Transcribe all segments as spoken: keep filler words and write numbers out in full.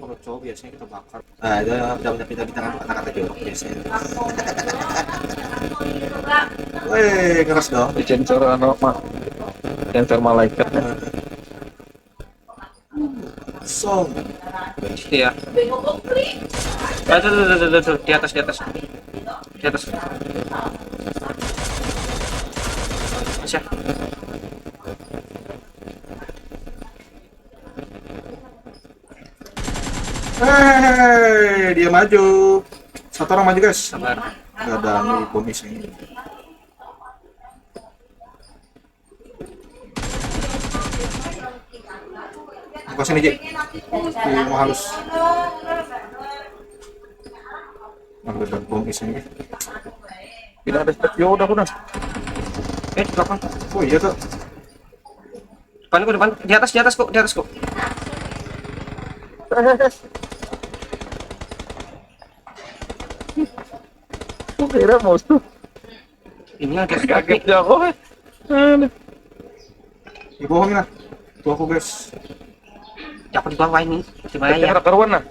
Kalau cowok biasanya kita bakar. Nah, itu udah punya kita kita kan kata-kata jorok biasanya. Weh, keras dong. Dicensor anu mah. Sensor malaikat. Song. Iya. Aduh, aduh, aduh, aduh, aduh. Di atas, di atas. Di atas. Masih. Hei, dia maju. Satu orang maju, guys. Sabar. Gak ada nih, bom isi. Buka sini, Ji. Aku mau halus. Nah, ada bom isi. Bila ada step, ya udah, udah. Eh, di belakang. Oh iya tuh. Depan, depan. Di atas, di atas kok, di atas kok. Aku kira musuh. Ini ada step nih. Kaget ya aku. Aduh. Dibohongin lah. Tuh aku, guys. Ya, aku di bawah ini. Di mana ya? Kejar karuan nah.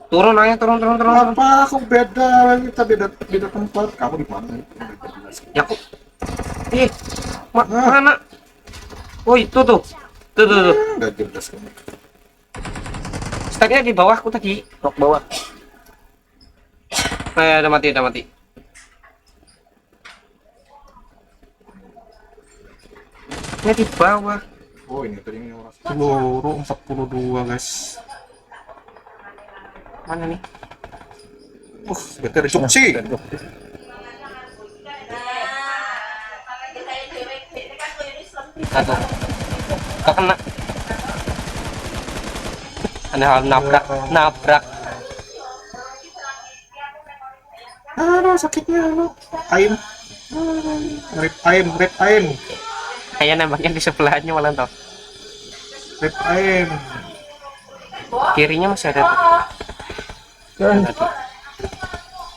Turun aja, turun, turun, turun. Turun. Apa aku beda lagi, kita beda beda tempat. Kamu di mana? Ya aku. Eh, ma mana? Oh, itu tuh. Tuh, tuh, tuh. Enggak jelas kamu. Stepnya di bawahku tadi. Nok bawah. Eh, udah mati, udah mati. Ini di bawah. Oh, ini tadi ini orang. Peluru empat puluh dua, guys. Mana nih? Uh, better cuci. Satu. Gak kena. Ada hal nabrak, nabrak. Aduh, sakitnya lu. Aim. Rip aim, rip aim. Kayak nembaknya di sebelahnya malah toh. Rip aim. Kirinya masih ada tuh.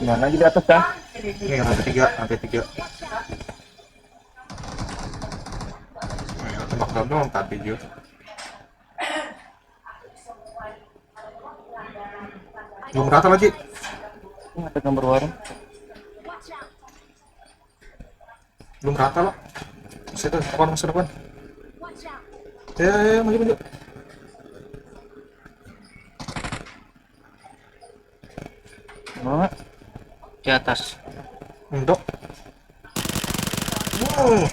Mana aja di atas dah. Nih, lantai tiga, lantai tiga. Nah, tembak doang tadi juga. Belum rata lagi. Ini ada gambar warung. Belum rata loh. Situ, depan, masuk depan. Ya, ya, ya, maju, maju. Mana? Di atas. Mendok. Wow.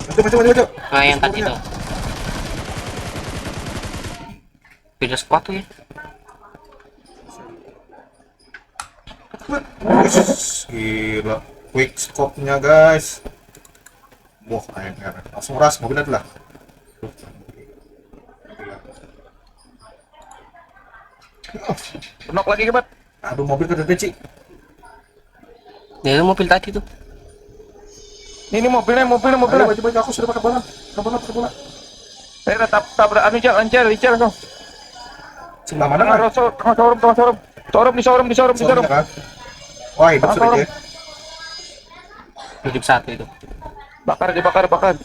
Maju, maju, maju, maju. Nah, yang tadi tuh. Beda squad tuh ya. Wih, gila. Quick scope-nya, guys. Wah, A M R. Langsung ras mobil aja lah. Nok lagi kebat. Aduh, mobil ke depan, Ci. Ya, itu mobil tadi tuh. Ini, ini mobilnya, mobilnya, Ayo, mobilnya. baju, baju aku sudah pakai bola. Pakai bola, pakai bola. Eh, tab tabrak anu, Jal, Anjal, Ical, kau. Sebelah mana, Tengah kan? rosol, tengah showroom, tengah showroom. Showroom, di showroom, di showroom, di showroom. Kan? Wah, hidup sudah, Jack. Hidup satu itu. Bakar, dibakar, bakar.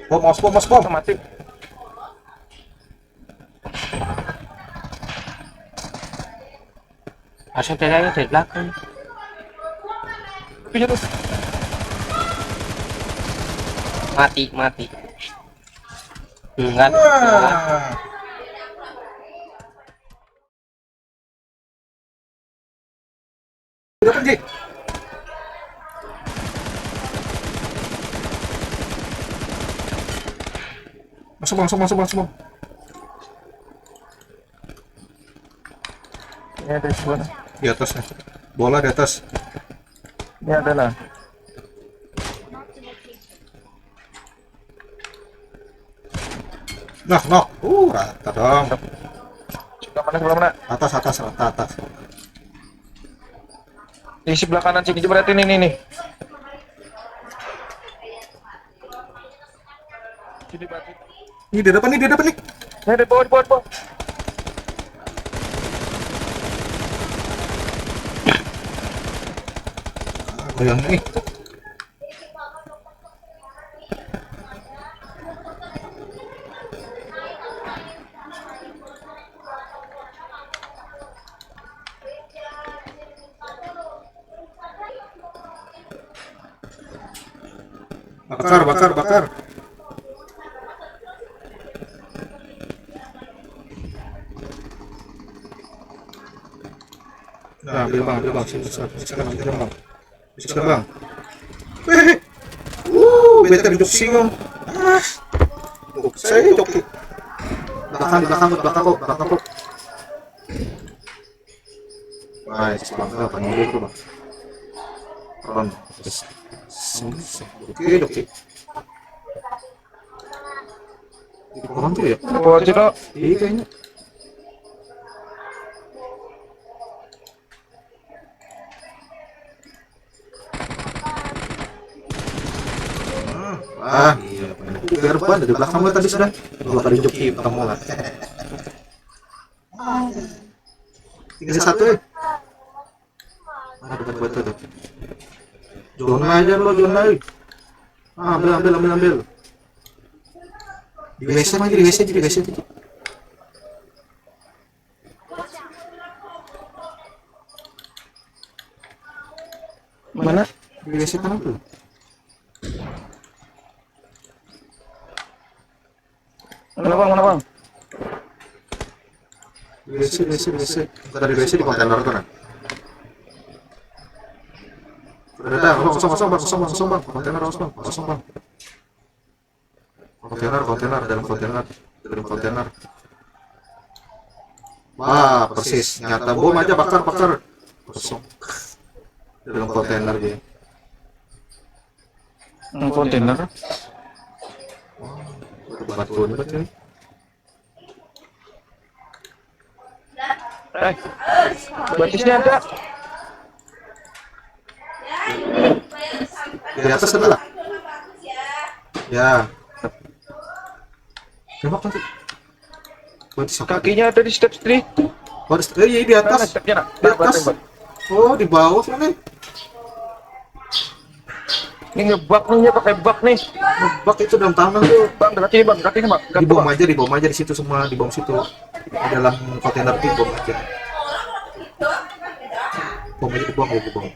Bom, bom, bom, bom. Mati. Harusnya dari, dari belakang. Punya tuh. Mati, mati. Enggak. Wah. Dapat, Jack. Masuk, masuk, masuk, masuk, Bang. Ini ada sebelah. Di atas nih. Bola di atas. Ini ada lah. Nah, knock. Uh, rata dong. Sebelah mana, sebelah mana? Atas, atas, rata atas. Di sebelah kanan sini berarti nih, nih, nih. Sini berarti. Ini dia dapat nih, dia dapat nih. Ini di bawah, di bawah, di bawah. Ah, goyang nih. Bakar, bakar, bakar. Nah, ambil bang, ambil bang. Sini, sini, sini, ambil bang. Bisa bang. Weh. Uh, beta duduk singong. Ah. Tuh, saya joki. Belakang, belakang, belakang kok, belakang kok. Nice, bang. Apa nih itu, bang? Ron. Oke, oke. Di pohon tuh ya? Oh, aja kok. Iya kayaknya. Ah, iya, benar. Biar ban dari belakang gua tadi sudah. Dua kali joki ketemu lah. Tiga satu ya. Ah, dapat batu tuh. Zona aja lo, zona. Ah, ambil, ambil, ambil, ambil. Di W C aja, di W C aja, di W C aja. Mana? Di W C kanan tuh. Mana bang, mana bang? Di W C, di W C, di W C. Tadi di W C di kontainer tuh nah. Udah, udah, kosong, kosong, kosong, bang, kosong, bang, kosong, bang. Kontainer kosong, bang, kosong, bang. Kontainer, kontainer, dalam kontainer, dalam kontainer. Wah, persis. Nyata bom aja bakar, bakar. Kosong. Dalam kontainer dia. Nang kontainer. Wah, batu ini berarti. Eh, batisnya ada. Di atas ada lah. Ya. Tembak nanti. Buat siapa? Kakinya ada di step tadi. Baris, eh, iya, di Mana atas. Stepnya nak? Di atas. Oh, di bawah mana? Ini ngebug nih, pakai bug nih. Bak itu dalam tanah tuh. Bang, dekat sini bang, dekat sini bang. Dekat Dibom bang. Aja, dibom aja di situ semua, dibom situ. Di dalam kontainer tuh bom aja. Bom aja dibom, ya, dibom.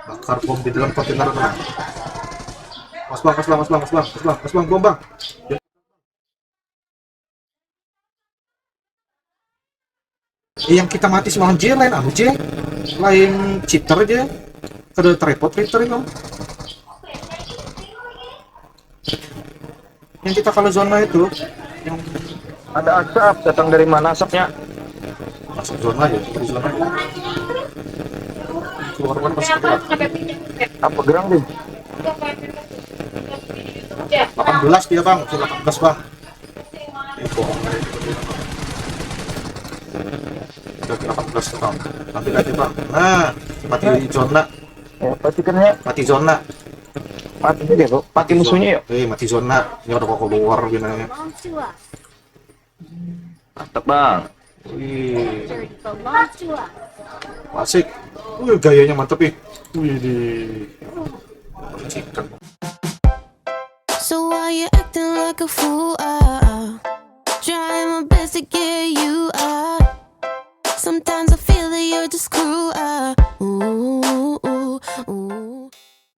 Bakar bom di dalam kontainer, nah. Mas bang, mas bang, mas bang, mas bang, mas bang, mas bang, bom bang. Yang kita mati semalam je, lain anu je, lain cheater je, kada tripod cheater itu. Yang kita kalau zona itu, yang Ada asap, datang dari mana asapnya? Masuk zona ya, itu zona. Keluar kan masuk zona. Apa gerang tuh? Delapan belas dia bang, itu delapan belas bang. Itu. Udah delapan belas tuh bang. Ambil aja bang. Nah, mati zona, Ya, patikannya mati zona. Mati dia kok. Mati musuhnya ya. Eh, mati zona. Ini udah kok keluar gini. Mantap bang. Wih, asik. Wih, gayanya mantep nih. Wih, di chicken. So why you acting like a fool? Ah, ah. Trying my best to get you out. Sometimes I feel that you're just cruel. Ah,